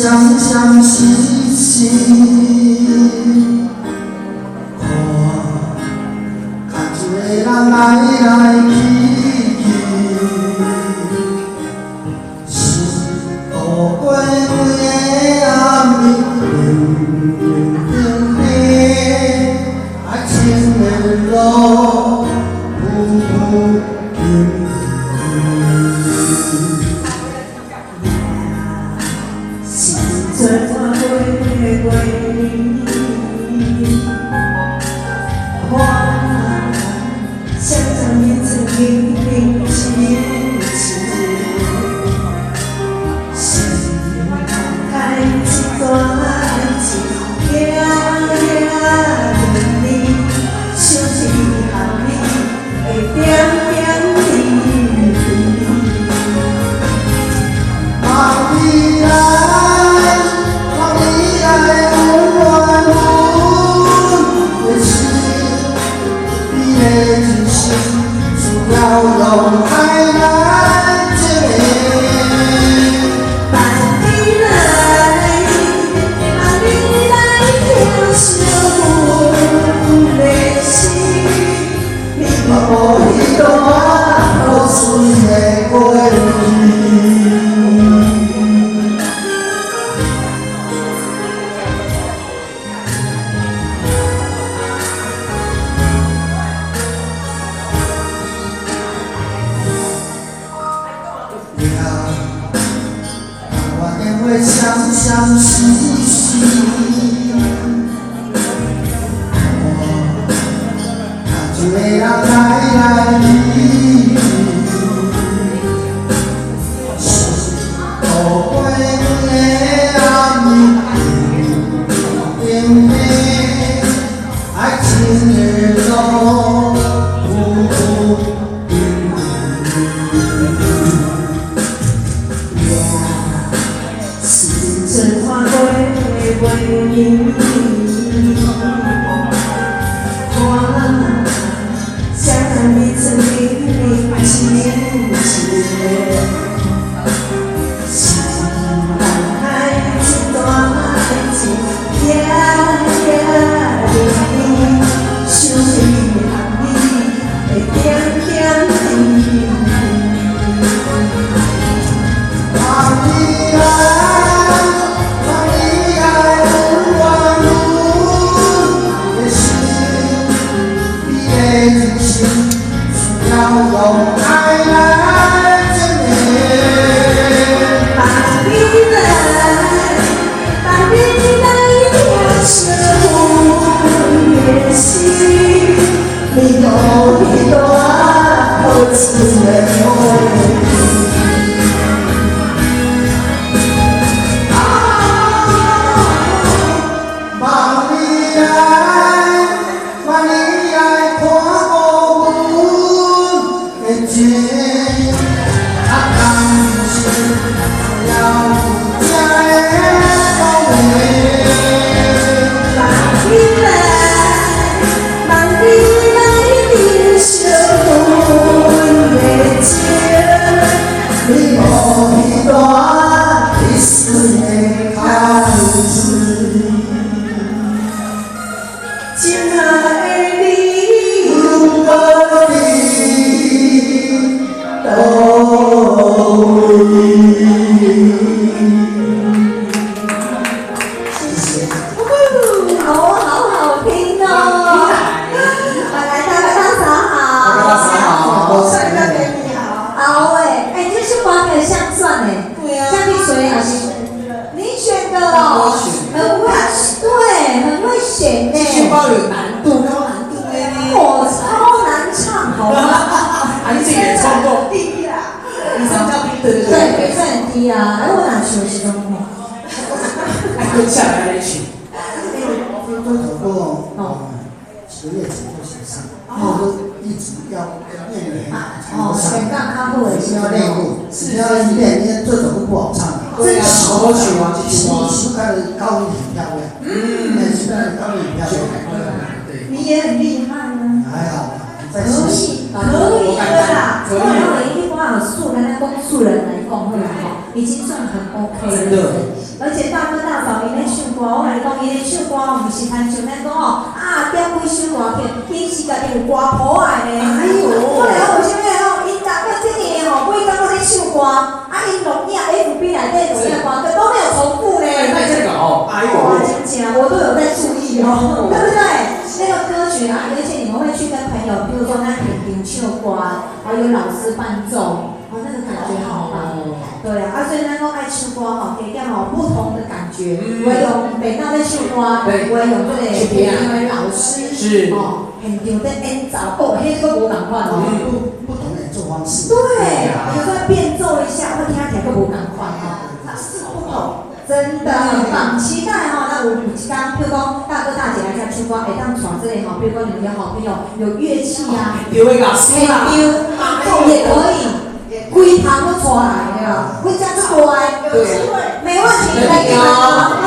相相惜惜。看，牽手的人來來去去，是度過規个暗暝，冷冷冰冰，愛情的路，浮浮沉沉。是做看過的月看，雙雙面前明明痴痴，是開一段情，行行綿綿，想起和你的點點滴滴。望你來，望你來溫暖阮的心，你的真心需要用愛來證明。望你來，望你來疼惜阮的心，你無彼段好水的過去。我电話相相惜惜，看，牽手的人來來去去，是度過規个暗暝，冷冰冰，愛情的路，浮浮沉沉。是做看過的月看，雙面前明明痴痴，是開一段情，行行綿綿，想起和你的點點滴滴。望你來，望你來溫暖阮的心，你的真心需要用愛來證明。望你來，望你來疼惜阮的心，你無彼段好水的過去。望你來，望你來看顧阮的情，啊，感情需要有這個講話。望你來，望你來珍惜阮的情，你無彼段彼水的口水。親愛的你，阮閣佇佗位？謝謝。哦，好好聽哦！來，大哥大嫂好。大嫂好。帥哥美女好。好哎，哎，這是花的相算哎。對啊。像你誰還是？你選的哦。很會，對，很會選呢。這包有難度，高難度的呢。我超難唱，好嗎？啊，你這個唱功低啦。你比較低，對對對，比算很低啊。哎，我哪唱是中話？愛蹲下來來唱。這首歌哦，幾個月前就寫上，我都一直要練練才能唱。一定要練過，一定要練，因為這首歌不好唱。對啊，好唱啊，這徐徐凱的高音很漂亮，嗯，徐凱的高音很漂亮。對。你也很厲害啊。還好啦，可以，可以的啦。我認為一般素，咱講素人來講，好啦吼，已經算很 OK 了。真的。而且大哥大嫂𪜶咧唱歌，我共你講，𪜶咧唱歌毋是親像咱講吼，啊點幾首歌曲，𪜶是家己有歌譜的呢。哎呦。我來講為啥物吼？𪜶逐個這年吼，每工攏咧唱歌，啊，𪜶錄影 FB 內底錄影歌，都沒有重複呢。那這個哦，哎呦。哇，真正我都有在注意哦，對不對？那個歌曲啊，而且你們會去跟朋友，比如說那現場唱歌，還有老師伴奏，哦，那個感覺好棒。對啊，啊，所以咱講愛唱歌吼，加減吼不同的感覺。有的用電腦咧唱歌，有的用這個現場的老師，哦，現場咧演奏，哦，彼個無仝款哦。不同的演奏方式。對，有時候變奏一下，我聽起來閣無仝款哦。是不同。真的很棒，期待哈！那有一天，譬如講大哥大姐來遮唱歌，會當帶這個吼，比如講你們有好朋友有樂器啊，丟的老師啦，丟也可以，規棚攏帶來對吧？規家出來，有機會，沒問題，來給你們。